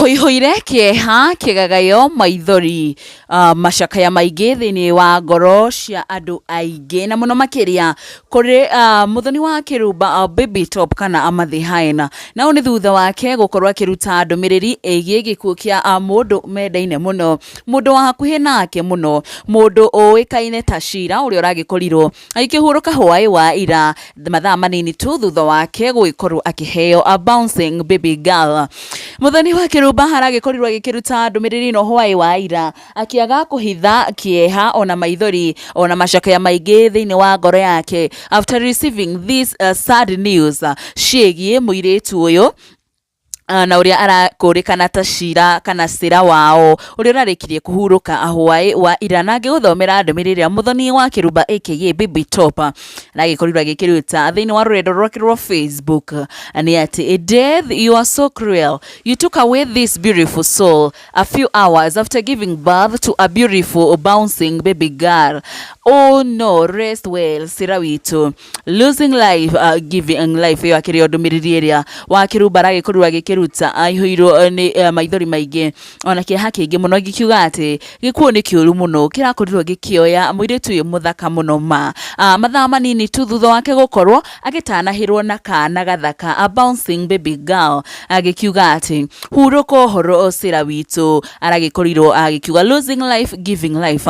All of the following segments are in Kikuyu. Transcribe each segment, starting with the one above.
Kũihũire kĩeha, kĩgagayo, maithori, macakaya maingĩ thĩinĩ wa ngoro cia andũ aingĩ na mũno makĩria kũrĩ mũthoni wa kĩrumba Baby Top kana Amathy Hyena. Na ũũ nĩ thutha wake gũkorwo akĩruta ndũmĩrĩri ĩgiĩ gĩkuũ kĩa mũndũ mendaine mũno, mũndũ wa hakuhĩ nake mũno, mũndũ ũĩkaine ta Sheila ũrĩa ũragĩkorirwo agĩkĩhurũka hwaĩ wa ira mathaa manini tu thutha wake gũgĩkorwo akĩheo a bouncing baby girl. Mũthoni wa kĩrumba aragĩkorirwo agĩkĩruta ndũmĩrĩri ĩno hwaĩ wa ira akĩaga kũhitha kĩeha ona maithori ona macakaya maingĩ thĩinĩ wa ngoro yake after receiving this sad news ciĩgiĩ mũirĩtu ũyũ na ũrĩa arakũrĩkana ta Cira kana Cira wao ũrĩa ũrarĩkirie kũhurũka hwaĩ wa ira. Na ngĩgũthomera ndũmĩrĩri ĩrĩa mũthoni wa kĩrumba aka Baby Top aragĩkorirwo agĩkĩruta thĩinĩ wa rũrenda rwake rwa Facebook nĩ atĩ, "Death, you are so cruel. You took away this beautiful soul a few hours after giving birth to a beautiful bouncing baby girl. Oh no, rest well, Cira witũ. Losing life, giving life." Ĩyo akĩrĩ o ndũmĩrĩri ĩrĩa wa kĩrumba aragĩkorirwo agĩkĩruta aihũirwo nĩ maithori maingĩ ona kĩeha kĩingĩ mũno, gĩkiuga atĩ gĩkuũ nĩ kĩũru mũno kĩrakorirwo gĩkĩoya mũirĩtu ũyũ mũthaka mũno ma mathaa manini tu thutha wake gũkorwo agĩtanahĩrwo na kana gathaka, a bouncing baby girl, agĩkiuga atĩ hurũka ũhoro, Cira witũ. Aragĩkorirwo agĩkiuga losing life, giving life,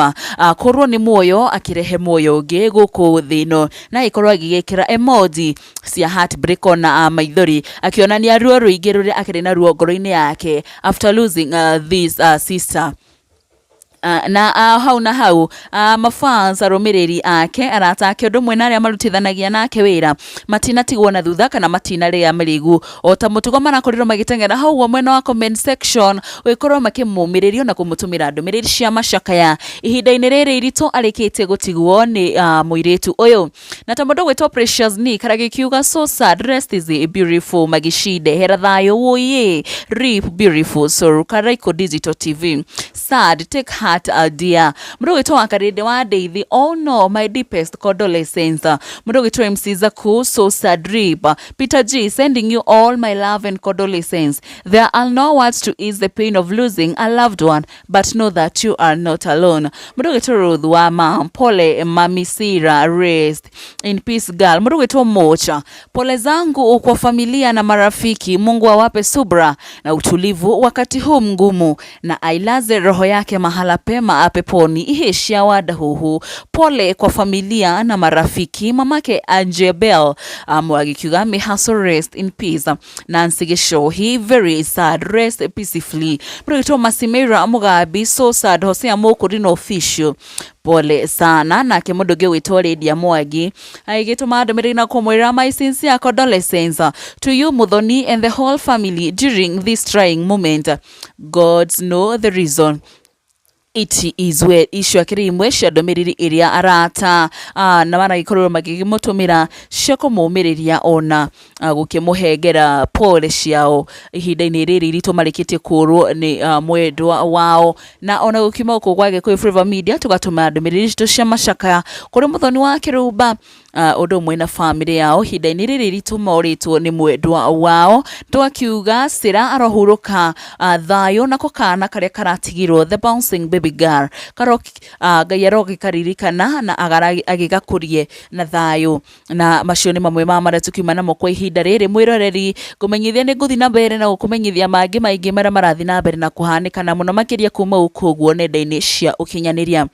korwo nĩ muoyo akĩrehe muoyo ũngĩ gũkũ thĩ ĩno, na agĩkorwo agĩgĩkĩra emoji cia heartbreak ona maithori akĩonania ruo rũingĩ rũrĩa akĩrĩ naruo ngoro-inĩ yake after losing this sister. Na hau na hau mafans, arũmĩrĩri ake, arata ake, ũndũ ũmwe na arĩa marutithanagia nake wĩra matinatigwo na thutha kana matinarĩa mĩrigu. O ta mũtugo marakorirwo magĩteng'era hau ũguo mwena wa comment section gũgĩkorwo makĩmũmĩrĩria na kũmũtũmĩra ndũmĩrĩri cia macakaya ihinda-inĩ rĩrĩ iritũ arĩkĩtie gũtigwo nĩ mũirĩtu ũyũ. Na ta mũndũ gwĩtwo Precious Nick aragĩkiuga, "So sad, rest is beautiful magicinde hera thayũ woye, rip beautiful soul." Karaiko Digital TV, "Sad, take heart, dear." Mũndũ gwĩtwo Wakarĩndĩ wa Ndeithi, "Oh no, my deepest condolences." Mũndũ gwĩtwo MC Zaku, "So sad, rip." Peter G, "Sending you all my love and condolences. There are no words to ease the pain of losing a loved one, but know that you are not alone." Mũndũ gwĩtwo Ruth wa ma, "Pole Mami Sira, rest in peace, girl." Mũndũ gwĩtwo Mocha, "Pole zangu kwa familia na marafiki. Mungu awape subra na utulivu wakati huu mgumu na ailaze roho yake mahala pema peponi. Iheshia wadahuhu. Pole kwa familia na marafiki." Mamake Anjebel agĩkiuga, "May her soul rest in peace." Nancy Gishohi, "Very sad, rest peacefully." Mũndũ gwĩtwo Masimira Mugabi, "So sad." Hosea Mũkũrino Official, "Pole sana." Nake mũndũ ũngĩ gwĩtwo Lydia Mwangi agĩtũma ndũmĩrĩri na kũmwĩra, "My sincere condolences to you, Muthoni, and the whole family during this trying moment. God know the reason. It is well." Icio akĩrĩ imwe cia ndũmĩrĩri ĩrĩa arata na maragĩkorirwo magĩkĩmũtũmĩra cia kũmũmĩrĩria ona gũkĩmũhengera pole ciao ihinda-inĩ rĩrĩ iritũ marĩkĩtie kũrwo nĩ mwendwa wao. Na ona gũkiuma gũkũ gwa Gĩkũyũ Flavour Media tũgatũma ndũmĩrĩri citũ cia macakaya kũrĩ mũthoni wa kĩrumba ũndũ ũmwe na bamĩrĩ yao ihinda-inĩ rĩrĩ iritũ morĩtwo nĩ mwendwa wao. Tũgakiuga Cira arohurũka thayũ, nako kana karĩa karatigirwo, the bouncing baby girl, karo Ngai arogĩkaririkana na agĩgakũrie na thayũ. Na macio nĩ mamwe ma marĩa tũkiuma namo kwa ihinda rĩrĩ. Mwĩroreri, ngũmenyithia nĩ ngũthiĩ na mbere na gũkũmenyithia mangĩ maingĩ marĩa marathiĩ na mbere na kũhanĩka, na mũno makĩria kuma gũkũ ũguo nenda-inĩ cia ũkinyanĩria.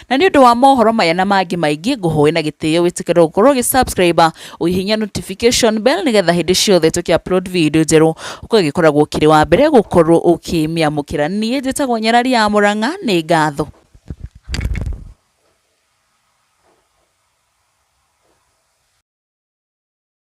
Na nĩ ũndũ wa mohoro maya na mangĩ maingĩ, ngũhoe na gĩtĩo wĩtĩkĩre gũkorwo ũgĩ subscribe, ũhihinya notification bell, nĩgetha hĩndĩ ciothe tũkĩ upload video njerũ ũgagĩkoragwo ũkĩrĩ wa mbere gũkorwo ũkĩmĩamũkĩra. Niĩ njĩtagwo Nyarari ya Mũrang'a. Nĩ ngatho.